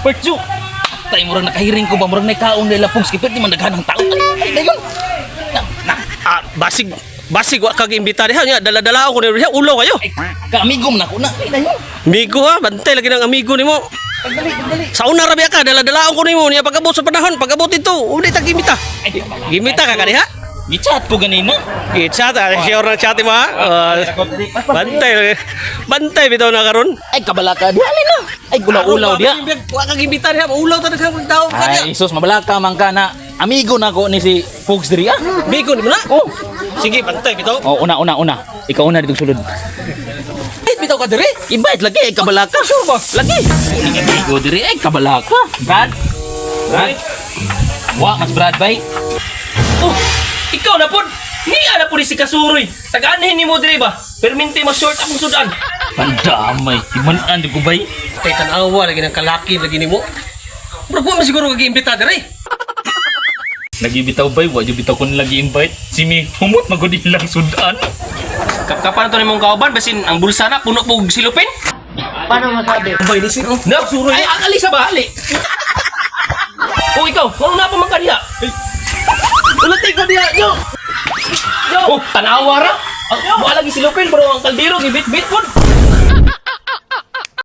Pertsu. Tay, murag nakahiring ko ba, murag nakaon nila pong skipit di man daghan ang tao. Ay, ay, dayon. Na, na. Ah, basig basig wa kag imbita diha nya, dala-dala ko diha, ulaw kayo. Ay, kaamigom na ko na. Ay, dayon. Amigo ha, bantay lagi ng amigo nimo. Pagdali, pagdali. Sa una ra biya ka, dala-dala ko nimo niya pag-abot sa panahon, pag-abot dito, uli tag imbita. Ay, kabala. Gimbita ka kaniha? Gichat ko ganina. Gichat, ah, sure na chat mo ha. Ah, bantay, bantay bitaw na karon. Ay, kabala ka. Di, alin na. Ay, gulaw-ulaw diya. Wa kag imbita diha, ulaw ta daghang tao ka diha. Ay, sus, mabalaka man ka na. Amigo na ko ni si Fogs diri ah. Amigo nimo na? Oh. Sige, bantay bitaw. Oh, una, una, una. Ikaw una dito sulod. Ay, bitaw ka diri. Invite lagi ay kabalaka. Sure ba? Lagi. Ning amigo diri ay kabalaka. Brad. Brad. Wa mas Brad bay. Oh, ikaw na pod. Niya na pod si Kasuroy. Tagaan ni mo diri ba? Permente mas short akong sudan. Pandamay, timan-an di ko bay. Kay tanawa lagi ng kalaki lagi nimo. Murag wa man siguro kag imbita diri. Lagi bitaw bay, wa jud bitaw kun lagi invite. Si mi humot magud ilang sudan. Kapkapan to nimong kauban basin ang bulsa na puno pog silupin. Paano masabi? Bay ni sino? Na, suroy. Ay, ang alisa ba ali? Oh, ikaw, kung na pa man ka diha. Ulatay ko diha, yo. Yo, oh, tanawa ra. Ang wa lagi silupin pero ang kaldero gibit-bit pod.